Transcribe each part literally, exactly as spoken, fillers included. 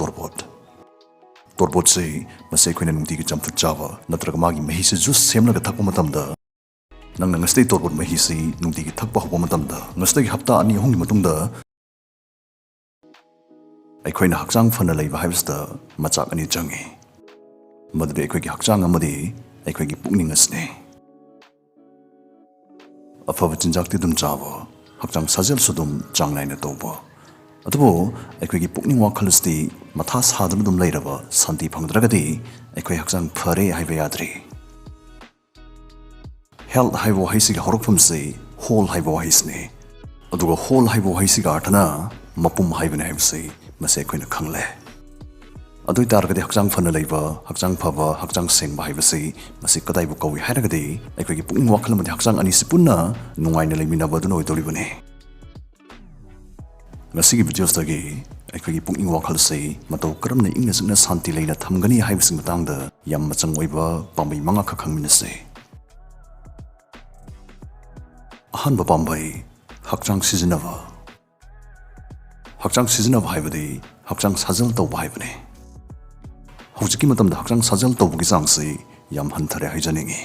ꯇꯣꯔꯕꯣꯠ꯫ ꯇꯣꯔꯕꯣꯠꯁꯤ ꯃꯁꯤ ꯑꯩꯈꯣꯏꯅ ꯅꯨꯡꯇꯤꯒꯤ ꯆꯝꯐꯨꯠ ꯆꯥꯕ ꯅꯠꯇ꯭ꯔꯒ ꯃꯥꯒꯤ ꯃꯍꯤꯁꯤ ꯖꯨꯁ ꯁꯦꯝꯂꯒ ꯊꯛꯄ ꯃꯇꯝꯗ, ꯅꯪꯅ ꯉꯁꯤꯗꯒꯤ ꯇꯣꯔꯕꯣꯠ ꯃꯍꯤꯁꯤ ꯅꯨꯡꯇꯤꯒꯤ ꯊꯛꯄ ꯍꯧꯕ ꯃꯇꯝꯗ, ꯉꯁꯤꯗꯒꯤ ꯍꯞꯇꯥ ꯑꯅꯤ ꯑꯍꯨꯝꯒꯤ ꯃꯇꯨꯡꯗ ꯑꯩꯈꯣꯏꯅ ꯍꯛꯆꯥꯡ ꯐꯅ ꯂꯩꯕ ꯍꯥꯏꯕꯁꯤꯗ ꯃꯆꯥꯛ ꯑꯅꯤ ꯆꯪꯏ꯫ ꯃꯗꯨꯗꯤ ꯑꯩꯈꯣꯏꯒꯤ ꯍꯛꯆꯥꯡ ꯑꯃꯗꯤ ꯑꯩꯈꯣꯏꯒꯤ ꯄꯨꯛꯅꯤꯡ ꯑꯁꯤꯅꯤ꯫ ꯑꯐꯕ ꯆꯤꯟꯖꯥꯛꯇꯤ ꯑꯗꯨꯝ ꯆꯥꯕ, ꯍꯛꯆꯥꯡ ꯁꯥꯖꯦꯜꯁꯨ ꯑꯗꯨꯝ ꯆꯥꯡ ꯅꯥꯏꯅ ꯇꯧꯕ, ꯑꯗꯨꯕꯨ ꯑꯩꯈꯣꯏꯒꯤ ꯄꯨꯛꯅꯤꯡ ꯋꯥꯈꯜ ꯑꯁꯤꯗꯤ ꯃꯊꯥ ꯁꯥꯗꯨꯅ ꯑꯗꯨꯝ ꯂꯩꯔꯕ, ꯁꯥꯟꯇꯤ ꯐꯪꯗ꯭ꯔꯒꯗꯤ ꯑꯩꯈꯣꯏ ꯍꯛꯆꯥꯡ ꯐꯔꯦ ꯍꯥꯏꯕ ꯌꯥꯗ꯭ꯔꯤ꯫ ꯍꯦꯜꯊ ꯍꯥꯏꯕ ꯋꯥꯍꯩꯁꯤꯒꯤ ꯍꯧꯔꯛꯐꯝꯁꯤ ꯍꯣꯜ ꯍꯥꯏꯕ ꯋꯥꯍꯩꯁꯤꯅꯤ꯫ ꯑꯗꯨꯒ ꯍꯣꯜ ꯍꯥꯏꯕ ꯋꯥꯍꯩꯁꯤꯒꯤ ꯑꯥꯔꯊꯅ ꯃꯄꯨꯝ ꯍꯥꯏꯕꯅꯤ ꯍꯥꯏꯕꯁꯤ ꯃꯁꯤ ꯑꯩꯈꯣꯏꯅ ꯈꯪꯂꯦ꯫ ꯑꯗꯨ ꯑꯣꯏ ꯇꯥꯔꯒꯗꯤ ꯍꯛꯆꯥꯡ ꯐꯅ ꯂꯩꯕ, ꯍꯛꯆꯥꯡ ꯐꯕ, ꯍꯛꯆꯥꯡ ꯁꯦꯡꯕ ꯍꯥꯏꯕꯁꯤ ꯃꯁꯤ ꯀꯗꯥꯏꯕꯨ ꯀꯧꯏ ꯍꯥꯏꯔꯒꯗꯤ ꯑꯩꯈꯣꯏꯒꯤ ꯄꯨꯛꯅꯤꯡ ꯋꯥꯈꯜ ꯑꯃꯗꯤ ꯍꯛꯆꯥꯡ ꯑꯅꯤꯁꯤ ꯄꯨꯟꯅ ꯅꯨꯡꯉꯥꯏꯅ ꯂꯩꯃꯤꯟꯅꯕ ꯑꯗꯨꯅ ꯑꯣꯏꯗꯧꯔꯤꯕꯅꯤ꯫ ꯉꯁꯤꯒꯤ ꯚꯤꯗꯤꯑꯣꯁꯤꯗꯒꯤ ꯑꯩꯈꯣꯏꯒꯤ ꯄꯨꯛꯅꯤꯡ ꯋꯥꯈꯜꯁꯤ ꯃꯇꯧ ꯀꯔꯝꯅ ꯏꯪꯅ ꯆꯤꯛꯅ ꯁꯥꯟꯇꯤ ꯂꯩꯅ ꯊꯝꯒꯅꯤ ꯍꯥꯏꯕꯁꯤꯒꯤ ꯃꯇꯥꯡꯗ ꯌꯥꯝ ꯃꯆꯪ ꯑꯣꯏꯕ ꯄꯥꯝꯕꯩ ꯃꯉꯥꯈꯛ ꯈꯪꯃꯤꯟꯅꯁꯤ꯫ ꯑꯍꯥꯟꯕ ꯄꯥꯝꯕꯩ, ꯍꯛꯆꯥꯡ ꯁꯤꯖꯤꯟꯅꯕ꯫ ꯍꯛꯆꯥꯡ ꯁꯤꯖꯤꯟꯅꯕ ꯍꯥꯏꯕꯗꯤ ꯍꯛꯆꯥꯡ ꯁꯥꯖꯦꯜ ꯇꯧꯕ ꯍꯥꯏꯕꯅꯤ꯫ ꯍꯧꯖꯤꯛꯀꯤ ꯃꯇꯝꯗ ꯍꯛꯆꯥꯡ ꯁꯥꯖꯦꯜ ꯇꯧꯕꯒꯤ ꯆꯥꯡꯁꯤ ꯌꯥꯝ ꯍꯟꯊꯔꯦ ꯍꯥꯏꯖꯅꯤꯡꯏ꯫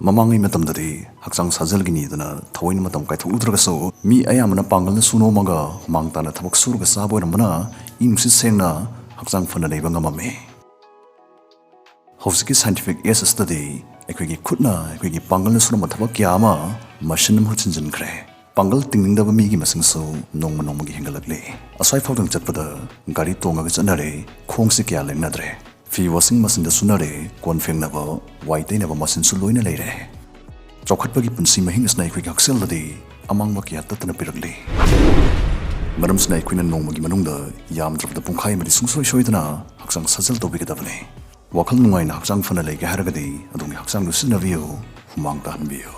ꯃꯃꯥꯡꯉꯩ ꯃꯇꯝꯗꯗꯤ ꯍꯛꯆꯥꯡ ꯁꯥꯖꯦꯜꯒꯤꯅꯤꯗꯅ ꯊꯑꯣꯏꯅ ꯃꯇꯝ ꯀꯥꯏꯊꯣꯛꯂꯨꯗ꯭ꯔꯒꯁꯨ, ꯃꯤ ꯑꯌꯥꯝꯕꯅ ꯄꯥꯡꯒꯜꯅ ꯁꯨ ꯅꯣꯝꯃꯒ ꯍꯨꯃꯥꯡ ꯇꯥꯅ ꯊꯕꯛ ꯁꯨꯔꯒ ꯆꯥꯕ ꯑꯣꯏꯔꯝꯕꯅ, ꯏ ꯅꯨꯡꯁꯤꯠ ꯁꯦꯡꯅ ꯍꯛꯆꯥꯡ ꯐꯅ ꯂꯩꯕ ꯉꯝꯃꯝꯃꯤ꯫ ꯍꯧꯖꯤꯛꯀꯤ ꯁꯥꯏꯟꯇꯤꯐꯤꯛ ꯑꯦꯖ ꯑꯁꯤꯗꯗꯤ ꯑꯩꯈꯣꯏꯒꯤ ꯈꯨꯠꯅ ꯑꯩꯈꯣꯏꯒꯤ ꯄꯥꯡꯒꯜꯅ ꯁꯨꯔꯝꯕ ꯊꯕꯛ ꯀꯌꯥ ꯑꯃ ꯃꯁꯤꯟꯅ ꯃꯍꯨꯠ ꯁꯤꯟꯖꯤꯟꯈ꯭ꯔꯦ꯫ ꯄꯥꯡꯒꯜ ꯇꯤꯡꯅꯤꯡꯗꯕ ꯃꯤꯒꯤ ꯃꯁꯤꯡꯁꯨ ꯅꯣꯡꯃ ꯅꯣꯡꯃꯒꯤ ꯍꯦꯟꯒꯠꯂꯛꯂꯤ꯫ ꯑꯁ꯭ꯋꯥꯏꯐꯥꯎꯗꯪ ꯆꯠꯄꯗ ꯒꯥꯔꯤ ꯇꯣꯡꯉꯒ ꯆꯠꯅꯔꯦ, ꯈꯣꯡꯁꯤ ꯀꯌꯥ ꯂꯦꯡꯅꯗ꯭ꯔꯦ꯫ ꯐꯤ ꯋꯥꯁꯤꯡ ꯃꯦꯆꯤꯟꯗ ꯁꯨꯅꯔꯦ, ꯀꯣꯟ ꯐꯦꯡꯅꯕ, ꯋꯥꯏ ꯇꯩꯅꯕ ꯃꯦꯆꯤꯟꯁꯨ ꯂꯣꯏꯅ ꯂꯩꯔꯦ꯫ ꯆꯥꯎꯈꯠꯄꯒꯤ ꯄꯨꯟꯁꯤ ꯃꯍꯤꯡ ꯑꯁꯤꯅ ꯑꯩꯈꯣꯏꯒꯤ ꯍꯛꯁꯦꯜꯗꯗꯤ ꯑꯃꯥꯡꯕ ꯀꯌꯥ ꯇꯠꯇꯅ ꯄꯤꯔꯛꯂꯤ꯫ ꯃꯔꯝꯁꯤꯅ ꯑꯩꯈꯣꯏꯅ ꯅꯣꯡꯃꯒꯤ ꯃꯅꯨꯡꯗ ꯌꯥꯝꯗ꯭ꯔꯕꯗ ꯄꯨꯡꯈꯥꯏ ꯑꯃꯗꯤ ꯁꯨꯡꯁꯣꯏ ꯁꯣꯏꯗꯅ ꯍꯛꯆꯥꯡ ꯁꯥꯖꯦꯜ ꯇꯧꯕꯤꯒꯗꯕꯅꯤ꯫ ꯋꯥꯈꯜ ꯅꯨꯡꯉꯥꯏꯅ ꯍꯛꯆꯥꯡ ꯐꯅ ꯂꯩꯒꯦ ꯍꯥꯏꯔꯒꯗꯤ ꯑꯗꯣꯝꯒꯤ ꯍꯛꯆꯥꯡꯗꯨ ꯁꯤꯖꯤꯟꯅꯕꯤꯌꯨ, ꯍꯨꯃꯥꯡ ꯇꯥꯍꯟꯕꯤꯌꯨ꯫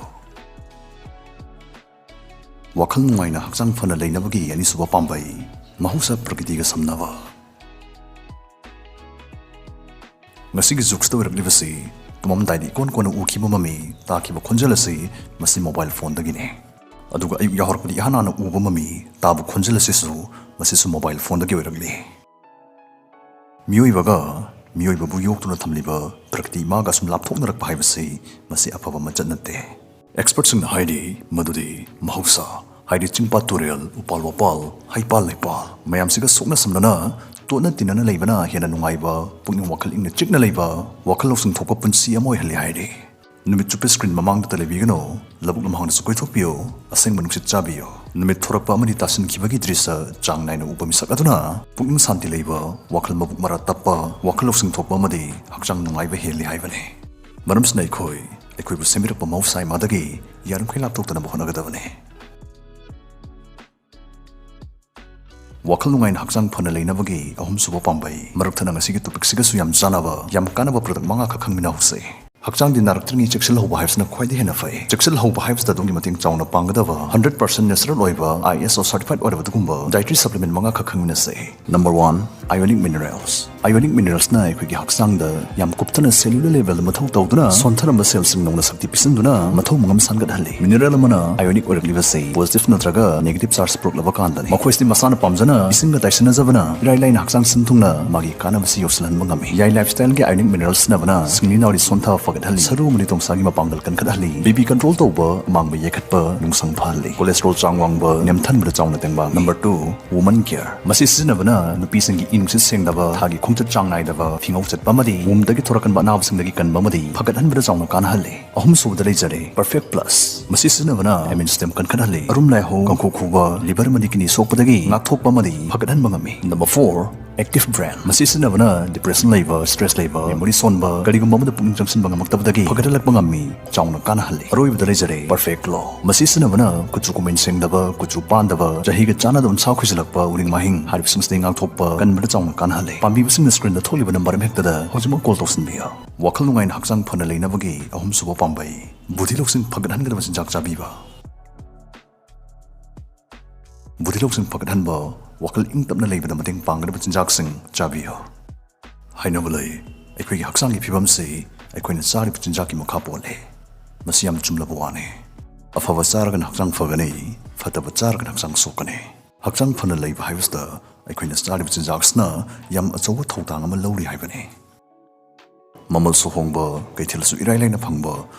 ꯋꯥꯈꯜ ꯅꯨꯡꯉꯥꯏꯅ ꯍꯛꯆꯥꯡ ꯐꯅ ꯂꯩꯅꯕꯒꯤ ꯑꯅꯤꯁꯨꯕ ꯄꯥꯝꯕꯩ, ꯃꯍꯧꯁꯥ ꯄ꯭ꯔꯀꯤꯇꯤꯒ ꯁꯝꯅꯕ꯫ ꯉꯁꯤꯒꯤ ꯖꯨꯒꯁꯤꯗ ꯑꯣꯏꯔꯛꯂꯤꯕꯁꯤ ꯇꯨꯝꯃꯝꯗꯥꯏꯗ ꯏꯀꯣꯟ ꯀꯣꯟꯅ ꯎꯈꯤꯕ ꯃꯃꯤ, ꯇꯥꯈꯤꯕ ꯈꯣꯟꯖꯦꯜ ꯑꯁꯤ ꯃꯁꯤ ꯃꯣꯕꯥꯏꯜ ꯐꯣꯟꯗꯒꯤꯅꯤ꯫ ꯑꯗꯨꯒ ꯑꯌꯨꯛ ꯌꯥꯍꯧꯔꯛꯄꯗ ꯏꯍꯥꯟ ꯍꯥꯟꯅ ꯎꯕ ꯃꯃꯤ, ꯇꯥꯕ ꯈꯣꯟꯖꯦꯜ ꯑꯁꯤꯁꯨ ꯃꯁꯤꯁꯨ ꯃꯣꯕꯥꯏꯜ ꯐꯣꯟꯗꯒꯤ ꯑꯣꯏꯔꯛꯂꯤ꯫ ꯃꯤꯑꯣꯏꯕꯒ ꯃꯤꯑꯣꯏꯕꯕꯨ ꯌꯣꯛꯇꯨꯅ ꯊꯝꯂꯤꯕ ꯄ꯭ꯔꯀ꯭ꯔꯤꯇꯤ ꯏꯃꯥꯒ ꯁꯨꯝ ꯂꯥꯞꯊꯣꯛꯅꯔꯛꯄ ꯍꯥꯏꯕꯁꯤ ꯃꯁꯤ ꯑꯐꯕ ꯃꯆꯠ ꯅꯠꯇꯦ꯫ ꯑꯦꯛꯁꯄꯔꯠꯁꯤꯡꯅ ꯍꯥꯏꯔꯤ ꯃꯗꯨꯗꯤ ꯃꯍꯧꯁꯥ, ꯍꯥꯏꯗꯤ ꯆꯤꯡꯄꯥꯠ ꯇꯨꯔꯦꯜ, ꯎꯄꯥꯜ ꯋꯥꯄꯥꯜ, ꯍꯩꯄꯥꯜ ꯂꯩꯄꯥꯜ ꯃꯌꯥꯝꯁꯤꯒ ꯁꯣꯛꯅ ꯁꯝꯅꯅ ꯇꯣꯠꯅ ꯇꯤꯟꯅꯅ ꯂꯩꯕꯅ ꯍꯦꯟꯅ ꯅꯨꯡꯉꯥꯏꯕ, ꯄꯨꯛꯅꯤꯡ ꯋꯥꯈꯜ ꯏꯪꯅ ꯆꯤꯛꯅ ꯂꯩꯕ, ꯋꯥꯈꯜ ꯂꯧꯁꯤꯡ ꯊꯣꯛꯄ ꯄꯨꯟꯁꯤ ꯑꯃ ꯑꯣꯏꯍꯜꯂꯤ ꯍꯥꯏꯔꯤ꯫ ꯅꯨꯃꯤꯠ ꯆꯨꯞꯄ ꯁ꯭ꯀ꯭ꯔꯤꯟ ꯃꯃꯥꯡꯗꯇ ꯂꯩꯕꯤꯒꯅꯨ, ꯂꯧꯕꯨꯛ ꯂꯝꯍꯥꯡꯗꯁꯨ ꯀꯣꯏꯊꯣꯛꯄꯤꯌꯨ, ꯑꯁꯦꯡꯕ ꯅꯨꯡꯁꯤꯠ ꯆꯥꯕꯤꯌꯨ꯫ ꯅꯨꯃꯤꯠ ꯊꯣꯔꯛꯄ ꯑꯃꯗꯤ ꯇꯥꯁꯤꯟꯈꯤꯕꯒꯤ ꯗ꯭ꯔꯤꯁ ꯆꯥꯡ ꯅꯥꯏꯅ ꯎꯕ ꯃꯤꯁꯛ ꯑꯗꯨꯅ ꯄꯨꯛꯅꯤꯡ ꯁꯥꯟꯇꯤ ꯂꯩꯕ, ꯋꯥꯈꯜ ꯃꯕꯨꯛ ꯃꯔꯥ ꯇꯞꯄ, ꯋꯥꯈꯜ ꯂꯧꯁꯤꯡ ꯊꯣꯛꯄ ꯑꯃꯗꯤ ꯍꯛꯆꯥꯡ ꯅꯨꯡꯉꯥꯏꯕ ꯍꯦꯜꯂꯤ ꯍꯥꯏꯕꯅꯤ꯫ ꯃꯔꯝꯁꯤꯅ ꯑꯩꯈꯣꯏ, ꯑꯩꯈꯣꯏꯕꯨ ꯁꯦꯝꯕꯤꯔꯛꯄ ꯃꯍꯧꯁꯥ ꯏꯃꯥꯗꯒꯤ ꯌꯥꯔꯤꯃꯈꯩ ꯂꯥꯞꯊꯣꯛꯇꯅꯕ ꯍꯣꯠꯅꯒꯗꯕꯅꯤ꯫ ꯋꯥꯈꯜ ꯅꯨꯡꯉꯥꯏꯅ ꯍꯛꯆꯥꯡ ꯐꯅ ꯂꯩꯅꯕꯒꯤ ꯑꯍꯨꯝꯁꯨꯕ ꯄꯥꯝꯕꯩ ꯃꯔꯛ ꯊꯠꯅ ꯉꯁꯤꯒꯤ ꯇꯣꯄꯤꯛꯁꯤꯒꯁꯨ ꯌꯥꯝ ꯆꯥꯅꯕ, ꯌꯥꯝ ꯀꯥꯟꯅꯕ ꯄ꯭ꯔꯗꯛ ꯃꯉꯥꯈꯛ ꯈꯪꯃꯤꯟꯅꯍꯧꯁꯦ꯫ ꯍꯛꯆꯥꯡꯗꯤ ꯅꯥꯔꯛꯇ꯭ꯔꯤꯉꯩ ꯆꯦꯛꯁꯤꯜꯍꯧꯕ ꯍꯥꯏꯕꯁꯤꯅ ꯈ꯭ꯋꯥꯏꯗꯒꯤ ꯍꯦꯟꯅ ꯐꯩ꯫ ꯆꯦꯛꯁꯤꯜꯍꯧꯕ ꯍꯥꯏꯕꯁꯤꯗ ꯑꯗꯣꯝꯒꯤ ꯃꯇꯦꯡ ꯆꯥꯎꯅ ꯄꯥꯡꯒꯗꯕ ꯍꯟꯗ꯭ꯔꯦꯠ ꯄꯥꯔꯁꯦꯟ ꯅꯦꯆꯔꯦꯜ ꯑꯣꯏꯕ, ꯑꯥꯏ ꯑꯦꯁ ꯑꯣ ꯁꯔꯇꯤꯐꯥꯏꯠ ꯑꯣꯏꯔꯕ ꯑꯗꯨꯒꯨꯝꯕ ꯗꯥꯏꯇ꯭ꯔꯤ ꯁꯄ꯭ꯂꯤꯃꯦꯟ ꯃꯉꯥꯈꯛ ꯈꯪꯃꯤꯟꯅꯁꯦ꯫ Number one, ionic minerals. Ionic ꯃꯤꯅꯔꯦꯜꯁꯅ ꯑꯩꯈꯣꯏꯒꯤ ꯍꯛꯆꯥꯡꯗ ꯌꯥꯝ ꯀꯨꯞꯊꯅ ꯁꯦꯂꯨꯂꯔ ꯂꯦꯚꯦꯜꯗ ꯃꯊꯧ ꯇꯧꯗꯨꯅ ꯁꯣꯟꯊꯔꯝꯕ ꯁꯦꯜꯁꯤꯡ ꯅꯧꯅ ꯁꯛꯇꯤ ꯄꯤꯁꯤꯟꯗꯨꯅ ꯃꯊꯧ ꯃꯉꯝ ꯁꯥꯟꯒꯠꯍꯜꯂꯤ꯫ ꯃꯤꯅꯔꯦꯜ ꯑꯃꯅ ꯑꯥꯏꯑꯣꯅꯤꯛ ꯑꯣꯏꯔꯛꯂꯤꯕꯁꯤ ꯄꯣꯖꯤꯇꯤꯚ ꯅꯠꯇ꯭ꯔꯒ ꯅꯦꯒꯦꯇꯤꯚ ꯆꯥꯔꯖ ꯄꯨꯔꯛꯂꯕ ꯀꯥꯟꯗꯅꯤ꯫ ꯃꯈꯣꯏꯁꯤꯗꯤ ꯃꯁꯥꯅ ꯄꯥꯝꯖꯅ ꯏꯁꯤꯡꯒ ꯇꯥꯏꯁꯤꯟꯅꯖꯕꯅ ꯏꯔꯥꯏ ꯂꯥꯏꯅ ꯍꯛꯆꯥꯡ ꯁꯤꯟ ꯊꯨꯡꯅ ꯃꯥꯒꯤ ꯀꯥꯟꯅꯕꯁꯤ ꯌꯧꯁꯤꯜꯍꯟꯕ ꯉꯝꯃꯤ꯫ ꯌꯥꯏ ꯂꯥꯏꯐ ꯁ꯭ꯇꯥꯏꯜꯒꯤ ꯑꯥꯏꯑꯣꯅꯤꯛ ꯃꯤꯅꯔꯦꯜ ꯁꯤꯖꯤꯟꯅꯕꯅ ꯁꯤꯡꯂꯤ ꯅꯥꯎꯔꯤ ꯁꯣꯟꯊꯕ ꯐꯒꯠꯍꯜꯂꯤ, ꯁꯔꯨ ꯑꯃꯗꯤ ꯇꯣꯡꯁꯥꯒꯤ ꯃꯄꯥꯡꯒꯜ ꯀꯟꯈꯠꯍꯜꯂꯤ, ꯕꯤ ꯄꯤ ꯀꯟꯇ꯭ꯔꯣꯜ ꯇꯧꯕ, ꯃꯥꯡꯕ ꯌꯥꯏꯈꯠꯄ, ꯅꯨꯡꯁꯪ ꯐꯍꯜꯂꯤ, ꯀꯣꯂꯦꯁꯇ꯭ꯔꯣꯜ ꯆꯥꯡ ꯋꯥꯡꯕ ꯅꯦꯝꯊꯍꯟꯕꯗ ꯆꯥꯎꯅ ꯇꯦꯡꯕꯥꯡ꯫ Number two, woman care. ꯃꯁꯤ ꯁꯤꯖꯤꯟꯅꯕꯅ ꯅꯨꯄꯤꯁꯤꯡꯒꯤ ꯏ ꯅꯨꯡꯁꯤꯠ ꯁꯦꯡꯗꯕ, ꯊꯥꯒꯤ ꯈꯣꯡꯆꯠ ꯆꯥꯡ ꯅꯥꯏꯗꯕ, ꯐꯤꯉꯧ ꯆꯠꯄ ꯑꯃꯗꯤ ꯋꯨꯝꯗꯒꯤ ꯊꯣꯔꯛꯀꯟꯕ ꯑꯅꯥꯕꯁꯤꯡꯗꯒꯤ ꯀꯟꯕ ꯑꯃꯗꯤ ꯐꯒꯠꯍꯟꯕꯗ ꯆꯥꯎꯅ ꯀꯥꯟꯅꯍꯜꯂꯤ꯫ ꯑꯍꯨꯝꯁꯨꯕꯗ ꯂꯩꯖꯔꯦ ꯄꯔꯐꯦꯛ ꯄ꯭ꯂꯁ꯫ ꯃꯁꯤ ꯁꯤꯖꯤꯟꯅꯕꯅ ꯏꯃ꯭ꯌꯨꯟ ꯁꯤꯁꯇꯦꯝ ꯀꯟꯈꯠꯍꯜꯂꯤ, ꯑꯔꯨꯝ ꯂꯥꯏꯍꯧ, ꯀꯥꯡꯈꯨ ꯈꯨꯕ, ꯂꯤꯚꯔ ꯑꯃꯗꯤ ꯀꯤꯗꯅꯤ ꯁꯣꯛꯄꯗꯒꯤ ꯉꯥꯛꯊꯣꯛꯄ ꯑꯃꯗꯤ ꯐꯒꯠꯍꯟꯕ ꯉꯝꯃꯤ꯫ Number four, active brain. ꯃꯁꯤ ꯁꯤꯖꯤꯟꯅꯕꯅ ꯗꯤꯄ꯭ꯔꯦꯁꯟ ꯂꯩꯕ, ꯁ꯭ꯇ꯭ꯔꯦꯁ ꯂꯩꯕ, ꯃꯦꯃꯣꯔꯤ ꯁꯣꯟꯕ, ꯀꯔꯤꯒꯨꯝꯕ ꯑꯃꯗ ꯄꯨꯛꯅꯤꯡ ꯆꯪꯁꯤꯟꯕ ꯉꯝꯃꯛꯇꯕꯗꯒꯤ ꯐꯒꯠꯍꯜꯂꯛꯄ ꯉꯝꯃꯤ, ꯆꯥꯎꯅ ꯀꯥꯟꯅꯍꯜꯂꯤ꯫ ꯑꯔꯣꯏꯕꯗ ꯂꯩꯖꯔꯦ ꯄꯔꯐꯦꯛ ꯒ꯭ꯂꯣ꯫ ꯃꯁꯤ ꯁꯤꯖꯤꯟꯅꯕꯅ ꯀꯨꯆꯨ ꯀꯨꯃꯦꯟ ꯁꯦꯡꯗꯕ, ꯀꯨꯆꯨ ꯄꯥꯟꯗꯕ, ꯆꯍꯤꯒ ꯆꯥꯟꯅꯗꯕ ꯎꯟꯁꯥ ꯈꯣꯏꯖꯤꯜꯂꯛꯄ, ꯎꯔꯤꯡ ꯃꯥꯍꯤꯡ ꯍꯥꯏꯔꯤꯕꯁꯤꯡꯁꯤꯗꯒꯤ ꯉꯥꯛꯊꯣꯛꯄ ꯀꯟꯕꯗ ꯆꯥꯎꯅ ꯀꯥꯟꯅꯍꯜꯂꯤ꯫ ꯄꯥꯝꯕꯤꯕꯁꯤꯡꯅ ꯁ꯭ꯀ꯭ꯔꯤꯟꯗ ꯊꯣꯛꯂꯤꯕ ꯅꯝꯕꯔ ꯑꯃꯍꯦꯛꯇꯗ ꯍꯧꯖꯤꯛꯃꯛ ꯀꯣꯜ ꯇꯧꯁꯤꯟꯕꯤꯌꯨ꯫ ꯋꯥꯈꯜ ꯅꯨꯡꯉꯥꯏꯅ ꯍꯛꯆꯥꯡ ꯐꯅ ꯂꯩꯅꯕꯒꯤ ꯑꯍꯨꯝꯁꯨꯕ ꯄꯥꯝꯕꯩ, ꯕꯨꯙꯤ ꯂꯧꯁꯤꯡ ꯐꯒꯠꯍꯟꯒꯗꯕ ꯆꯤꯟꯖꯥꯛ ꯆꯥꯕꯤꯕ꯫ ꯕꯨꯙꯤ ꯂꯧꯁꯤꯡ ꯐꯒꯠꯍꯟꯕ, ꯋꯥꯈꯜ ꯏꯪ ꯇꯞꯅ ꯂꯩꯕꯗ ꯃꯇꯦꯡ ꯄꯥꯡꯒꯗꯕ ꯆꯤꯟꯖꯥꯛꯁꯤꯡ ꯆꯥꯕꯤꯌꯨ꯫ ꯍꯥꯏꯅꯕ ꯂꯩ, ꯑꯩꯈꯣꯏꯒꯤ ꯍꯛꯆꯥꯡꯒꯤ ꯐꯤꯕꯝꯁꯤ ꯑꯩꯈꯣꯏꯅ ꯆꯥꯔꯤꯕ ꯆꯤꯟꯖꯥꯛꯀꯤ ꯃꯈꯥ ꯄꯣꯜꯂꯤ꯫ ꯃꯁꯤ ꯌꯥꯝ ꯆꯨꯝꯂꯕ ꯋꯥꯅꯤ꯫ ꯑꯐꯕ ꯆꯥꯔꯒꯅ ꯍꯛꯆꯥꯡ ꯐꯒꯅꯤ, ꯐꯠꯇꯕ ꯆꯥꯔꯒꯅ ꯍꯛꯆꯥꯡ ꯁꯣꯛꯀꯅꯤ꯫ ꯍꯛꯆꯥꯡ ꯐꯅ ꯂꯩꯕ ꯍꯥꯏꯕꯁꯤꯗ ꯑꯩꯈꯣꯏꯅ ꯆꯥꯔꯤꯕ ꯆꯤꯟꯖꯥꯛꯁꯤꯅ ꯌꯥꯝ ꯑꯆꯧꯕ ꯊꯧꯗꯥꯡ ꯑꯃ ꯂꯧꯔꯤ ꯍꯥꯏꯕꯅꯤ꯫ ꯃꯃꯜꯁꯨ ꯍꯣꯡꯕ, ꯀꯩꯊꯦꯜꯁꯨ ꯏꯔꯥꯏ ꯂꯥꯏꯅ ꯐꯪꯕ,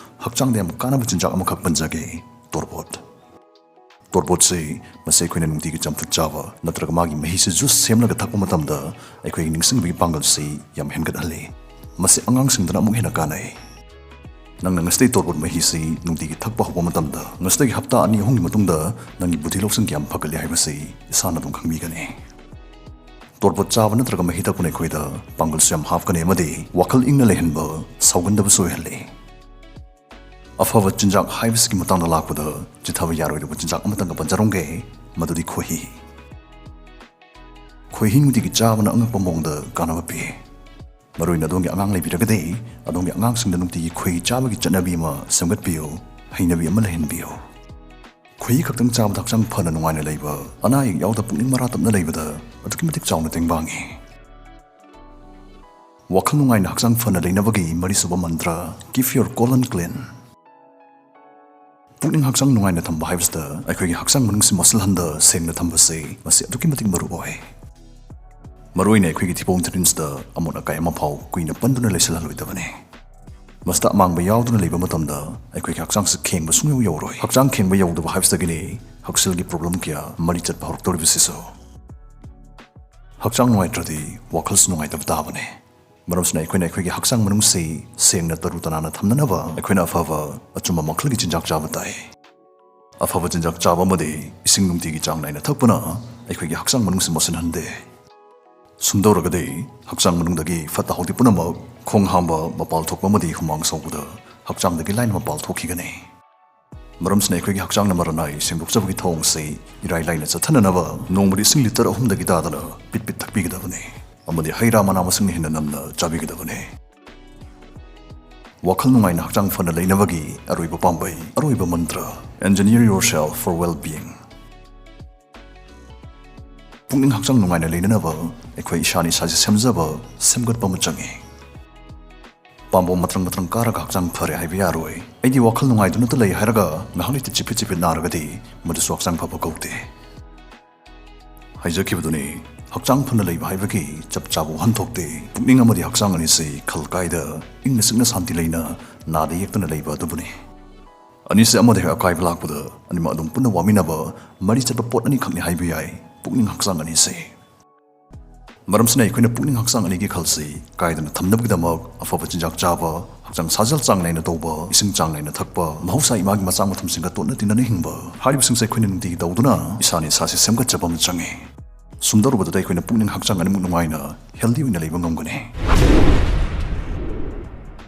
ꯍꯛꯆꯥꯡꯗ ꯌꯥꯝ ꯀꯥꯟꯅꯕ ꯆꯤꯟꯖꯥꯛ ꯑꯃꯈꯛ ꯄꯟꯖꯒꯦ, ꯇꯣꯔꯕꯣꯠ꯫ ꯇꯣꯔꯕꯣꯠꯁꯤ, ꯃꯁꯤ ꯑꯩꯈꯣꯏꯅ ꯅꯨꯡꯇꯤꯒꯤ ꯆꯝꯐꯨꯠ ꯆꯥꯕ ꯅꯠꯇ꯭ꯔꯒ ꯃꯥꯒꯤ ꯃꯍꯤꯁꯤ ꯖꯨꯁ ꯁꯦꯝꯂꯒ ꯊꯛꯄ ꯃꯇꯝꯗ ꯑꯩꯈꯣꯏꯒꯤ ꯅꯤꯡꯁꯤꯡꯕꯒꯤ ꯄꯥꯡꯒꯜꯁꯤ ꯌꯥꯝ ꯍꯦꯟꯒꯠꯍꯜꯂꯤ꯫ ꯃꯁꯤ ꯑꯉꯥꯡꯁꯤꯡꯗꯅ ꯑꯃꯨꯛ ꯍꯦꯟꯅ ꯀꯥꯟꯅꯩ꯫ ꯅꯪꯅ ꯉꯁꯤꯗꯒꯤ ꯇꯣꯔꯕꯣꯠ ꯃꯍꯤꯁꯤ ꯅꯨꯡꯇꯤꯒꯤ ꯊꯛꯄ ꯍꯧꯕ ꯃꯇꯝꯗ, ꯉꯁꯤꯗꯒꯤ ꯍꯞꯇꯥ ꯑꯅꯤ ꯑꯍꯨꯝꯒꯤ ꯃꯇꯨꯡꯗ ꯅꯪꯒꯤ ꯕꯨꯙꯤ ꯂꯧꯁꯤꯡ ꯀꯌꯥꯝ ꯐꯒꯠꯂꯤ ꯍꯥꯏꯕꯁꯤ ꯏꯁꯥꯅ ꯑꯗꯨꯝ ꯈꯪꯕꯤꯒꯅꯤ꯫ ꯇꯣꯔꯕꯣꯠ ꯆꯥꯕ ꯅꯠꯇ꯭ꯔꯒ ꯃꯍꯤ ꯊꯛꯄꯅ ꯑꯩꯈꯣꯏꯗ ꯄꯥꯡꯒꯜꯁꯨ ꯌꯥꯝ ꯍꯥꯞꯀꯅꯤ ꯑꯃꯗꯤ ꯋꯥꯈꯜ ꯏꯪꯅ ꯂꯩꯍꯟꯕ, ꯁꯥꯎꯒꯟꯗꯕꯁꯨ ꯑꯣꯏꯍꯜꯂꯤ꯫ ꯑꯐꯕ ꯆꯤꯟꯖꯥꯛ ꯍꯥꯏꯕꯁꯤꯒꯤ ꯃꯇꯥꯡꯗ ꯂꯥꯛꯄꯗ, ꯆꯤꯠꯊꯕ ꯌꯥꯔꯣꯏꯗꯕ ꯆꯤꯟꯖꯥꯛ ꯑꯃꯇꯪꯒ ꯄꯟꯖꯔꯝꯒꯦ, ꯃꯗꯨꯗꯤ ꯈꯣꯏꯍꯤ꯫ ꯈꯣꯏꯍꯤ ꯅꯨꯡꯇꯤꯒꯤ ꯆꯥꯕꯅ ꯑꯉꯛꯄ ꯃꯑꯣꯡꯗ ꯀꯥꯟꯅꯕ ꯄꯤ꯫ ꯃꯔꯨꯑꯣꯏꯅ ꯑꯗꯣꯝꯒꯤ ꯑꯉꯥꯡ ꯂꯩꯕꯤꯔꯒꯗꯤ, ꯑꯗꯣꯝꯒꯤ ꯑꯉꯥꯡꯁꯤꯡꯗ ꯅꯨꯡꯇꯤꯒꯤ ꯈꯣꯏꯍꯤ ꯆꯥꯕꯒꯤ ꯆꯠꯅꯕꯤ ꯑꯃ ꯁꯦꯝꯒꯠꯄꯤꯌꯨ, ꯍꯩꯅꯕꯤ ꯑꯃ ꯂꯩꯍꯟꯕꯤꯌꯨ꯫ ꯈꯣꯏꯍꯤ ꯈꯛꯇꯪ ꯆꯥꯕꯗ ꯍꯛꯆꯥꯡ ꯐꯅ ꯅꯨꯡꯉꯥꯏꯅ ꯂꯩꯕ, ꯑꯅꯥ ꯑꯌꯦꯛ ꯌꯥꯎꯗ ꯄꯨꯛꯅꯤꯡ ꯃꯔꯥ ꯇꯞꯅ ꯂꯩꯕꯗ ꯑꯗꯨꯛꯀꯤ ꯃꯇꯤꯛ ꯆꯥꯎꯅ ꯇꯦꯡꯕꯥꯡꯉꯤ꯫ ꯋꯥꯈꯜ ꯅꯨꯡꯉꯥꯏꯅ ꯍꯛꯆꯥꯡ ꯐꯅ ꯂꯩꯅꯕꯒꯤ ꯃꯔꯤꯁꯨꯕ ꯃꯟꯇ꯭ꯔ, Keep your colon clean꯫ ꯄꯨꯛꯅꯤꯡ ꯍꯛꯆꯥꯡ ꯅꯨꯡꯉꯥꯏꯅ ꯊꯝꯕ ꯍꯥꯏꯕꯁꯤꯗ ꯑꯩꯈꯣꯏꯒꯤ ꯍꯛꯆꯥꯡ ꯃꯅꯨꯡꯁꯤ ꯃꯣꯠꯁꯤꯜꯍꯟꯗ ꯁꯦꯡꯅ ꯊꯝꯕꯁꯤ, ꯃꯁꯤ ꯑꯗꯨꯛꯀꯤ ꯃꯇꯤꯛ ꯃꯔꯨ ꯑꯣꯏ꯫ ꯃꯔꯨꯑꯣꯏꯅ ꯑꯩꯈꯣꯏꯒꯤ ꯊꯤꯕꯣꯡ ꯊꯤꯔꯤꯟꯁꯤꯗ ꯑꯃꯣꯠ ꯑꯀꯥꯏ ꯑꯃꯐꯥꯎ ꯀꯨꯏꯅ ꯄꯟꯗꯨꯅ ꯂꯩꯁꯤꯜꯍꯜꯂꯣꯏꯗꯕꯅꯤ꯫ ꯃꯁꯤꯗ ꯑꯃꯥꯡꯕ ꯌꯥꯎꯗꯨꯅ ꯂꯩꯕ ꯃꯇꯝꯗ ꯑꯩꯈꯣꯏꯒꯤ ꯍꯛꯆꯥꯡꯁꯤ ꯈꯦꯡꯕ ꯁꯨꯡꯌꯧ ꯌꯧꯔꯣꯏ꯫ ꯍꯛꯆꯥꯡ ꯈꯦꯡꯕ ꯌꯧꯗꯕ ꯍꯥꯏꯕꯁꯤꯗꯒꯤꯅꯤ ꯍꯛꯁꯦꯜꯒꯤ ꯄ꯭ꯔꯣꯕ꯭ꯂꯦꯝ ꯀꯌꯥ ꯃꯔꯤ ꯆꯠꯄ ꯍꯧꯔꯛꯇꯧꯔꯤꯕꯁꯤꯁꯨ꯫ ꯍꯛꯆꯥꯡ ꯅꯨꯡꯉꯥꯏꯇ꯭ꯔꯗꯤ ꯋꯥꯈꯜꯁꯨ ꯅꯨꯡꯉꯥꯏꯇꯕ ꯇꯥꯕꯅꯤ꯫ ꯃꯔꯝꯁꯤꯅ ꯑꯩꯈꯣꯏꯅ ꯑꯩꯈꯣꯏꯒꯤ ꯍꯛꯆꯥꯡ ꯃꯅꯨꯡꯁꯤ ꯁꯦꯡꯅ ꯇꯔꯨ ꯇꯅꯥꯟꯅ ꯊꯝꯅꯅꯕ ꯑꯩꯈꯣꯏꯅ ꯑꯐꯕ ꯑꯆꯨꯝꯕ ꯃꯈꯜꯒꯤ ꯆꯤꯟꯖꯥꯛ ꯆꯥꯕ ꯇꯥꯏ꯫ ꯑꯐꯕ ꯆꯤꯟꯖꯥꯛ ꯆꯥꯕ ꯑꯃꯗꯤ ꯏꯁꯤꯡ ꯅꯨꯡꯇꯤꯒꯤ ꯆꯥꯡ ꯅꯥꯏꯅ ꯊꯛꯄꯅ ꯑꯩꯈꯣꯏꯒꯤ ꯍꯛꯆꯥꯡ ꯃꯅꯨꯡꯁꯤ ꯃꯣꯠꯁꯤꯟꯍꯟꯗꯦ꯫ ꯁꯨꯝꯗꯧꯔꯒꯗꯤ ꯍꯛꯆꯥꯡ ꯃꯅꯨꯡꯗꯒꯤ ꯐꯠꯇ ꯍꯥꯎꯗꯤ ꯄꯨꯝꯅꯃꯛ ꯈꯣꯡ ꯍꯥꯝꯕ, ꯃꯄꯥꯜ ꯊꯣꯛꯄ ꯑꯃꯗꯤ ꯍꯨꯃꯥꯡ ꯁꯧꯕꯗ ꯍꯛꯆꯥꯡꯗꯒꯤ ꯂꯥꯏꯅ ꯃꯄꯥꯜ ꯊꯣꯛꯈꯤꯒꯅꯤ꯫ ꯃꯔꯝꯁꯤꯅ ꯑꯩꯈꯣꯏꯒꯤ ꯍꯛꯆꯥꯡꯅ ꯃꯔꯅꯥꯏ ꯁꯦꯡꯗꯣꯛꯆꯕꯒꯤ ꯊꯧꯑꯣꯡꯁꯤ ꯏꯔꯥꯏ ꯂꯥꯏꯅ ꯆꯠꯊꯅꯅꯕ ꯅꯣꯡꯃꯗ ꯏꯁꯤꯡ ꯂꯤꯇꯔ ꯑꯍꯨꯝꯗꯒꯤ ꯇꯥꯗꯅ ꯄꯤꯠ ꯄꯤꯠ ꯊꯛꯄꯤꯒꯗꯕꯅꯤ ꯑꯃꯗꯤ ꯍꯩ ꯔꯥ ꯃꯅꯥ ꯃꯁꯤꯡꯅ ꯍꯦꯟꯅ ꯅꯝꯅ ꯆꯥꯕꯤꯒꯗꯕꯅꯤ꯫ ꯋꯥꯈꯜ ꯅꯨꯡꯉꯥꯏꯅ ꯍꯛꯆꯥꯡ ꯐꯅ ꯂꯩꯅꯕꯒꯤ ꯑꯔꯣꯏꯕ ꯄꯥꯝꯕꯩ, ꯑꯔꯣꯏꯕ ꯃꯟꯇ꯭ꯔ, Engineer yourself for well-being꯫ ꯄꯨꯛꯅꯤꯡ ꯍꯛꯆꯥꯡ ꯅꯨꯡꯉꯥꯏꯅ ꯂꯩꯅꯅꯕ ꯑꯩꯈꯣꯏ ꯏꯁꯥꯅ ꯏꯁꯥꯁꯦ ꯁꯦꯝꯖꯕ, ꯁꯦꯝꯒꯠꯄ ꯑꯃ ꯆꯪꯏ꯫ ꯄꯥꯝꯕꯣꯝ ꯃꯇ꯭ꯔꯪ ꯃꯇ꯭ꯔꯪ ꯀꯥꯔꯒ ꯍꯛꯆꯥꯡ ꯐꯔꯦ ꯍꯥꯏꯕ ꯌꯥꯔꯣꯏ꯫ ꯑꯩꯗꯤ ꯋꯥꯈꯜ ꯅꯨꯡꯉꯥꯏꯗꯨꯅꯇ ꯂꯩ ꯍꯥꯏꯔꯒ ꯉꯥꯏꯍꯥꯛ ꯂꯩꯇ ꯆꯤꯐꯦꯠ ꯆꯤꯐꯦꯠ ꯅꯥꯔꯒꯗꯤ ꯃꯗꯨꯁꯨ ꯍꯛꯆꯥꯡ ꯐꯕ ꯀꯧꯗꯦ꯫ ꯍꯥꯏꯖꯈꯤꯕꯗꯨꯅꯤ, ꯍꯛꯆꯥꯡ ꯐꯅ ꯂꯩꯕ ꯍꯥꯏꯕꯒꯤ ꯆꯞ ꯆꯥꯕ ꯋꯥꯍꯟꯊꯣꯛꯇꯤ ꯄꯨꯛꯅꯤꯡ ꯑꯃꯗꯤ ꯍꯛꯆꯥꯡ ꯑꯅꯤꯁꯤ ꯈꯜ ꯀꯥꯏꯗ, ꯏꯪꯅ ꯆꯤꯛꯅ ꯁꯥꯟꯇꯤ ꯂꯩꯅ, ꯅꯥꯗ ꯌꯦꯛꯇꯅ ꯂꯩꯕ ꯑꯗꯨꯕꯨꯅꯤ꯫ ꯑꯅꯤꯁꯦ ꯑꯃꯗ ꯍꯦꯛ ꯑꯀꯥꯏꯕ ꯂꯥꯛꯄꯗ ꯑꯅꯤꯃꯛ ꯑꯗꯨꯝ ꯄꯨꯟꯅ ꯋꯥꯃꯤꯟꯅꯕ, ꯃꯔꯤ ꯆꯠꯄ ꯄꯣꯠ ꯑꯅꯤꯈꯛꯅꯤ ꯍꯥꯏꯕ ꯌꯥꯏ ꯄꯨꯛꯅꯤꯡ ꯍꯛꯆꯥꯡ ꯑꯅꯤꯁꯦ꯫ ꯃꯔꯝꯁꯤꯅ ꯑꯩꯈꯣꯏꯅ ꯄꯨꯛꯅꯤꯡ ꯍꯛꯆꯥꯡ ꯑꯅꯤꯒꯤ ꯈꯜꯁꯤ ꯀꯥꯏꯗꯅ ꯊꯝꯅꯕꯒꯤꯗꯃꯛ ꯑꯐꯕ ꯆꯤꯟꯖꯥꯛ ꯆꯥꯕ, ꯍꯛꯆꯥꯡ ꯁꯥꯖꯦꯜ ꯆꯥꯡ ꯅꯥꯏꯅ ꯇꯧꯕ, ꯏꯁꯤꯡ ꯆꯥꯡ ꯅꯥꯏꯅ ꯊꯛꯄ, ꯃꯍꯧꯁꯥ ꯏꯃꯥꯒꯤ ꯃꯆꯥ ꯃꯊꯨꯝꯁꯤꯡꯒ ꯇꯣꯠꯅ ꯇꯤꯟꯅꯅ ꯍꯤꯡꯕ ꯍꯥꯏꯔꯤꯕꯁꯤꯡꯁꯦ ꯑꯩꯈꯣꯏꯅ ꯅꯨꯡꯇꯤꯒꯤ ꯇꯧꯗꯨꯅ ꯏꯁꯥꯅ ꯏꯁꯥꯁꯤ ꯁꯦꯝꯒꯠꯆꯕ ꯑꯃ ꯆꯪꯉꯤ꯫ ꯁꯨꯝ ꯇꯧꯔꯨꯕꯗꯨꯗ ꯑꯩꯈꯣꯏꯅ ꯄꯨꯛꯅꯤꯡ ꯍꯛꯆꯥꯡ ꯑꯅꯤꯃꯛ ꯅꯨꯡꯉꯥꯏꯅ, healthy ꯑꯣꯏꯅ ꯂꯩꯕ ꯉꯝꯒꯅꯤ꯫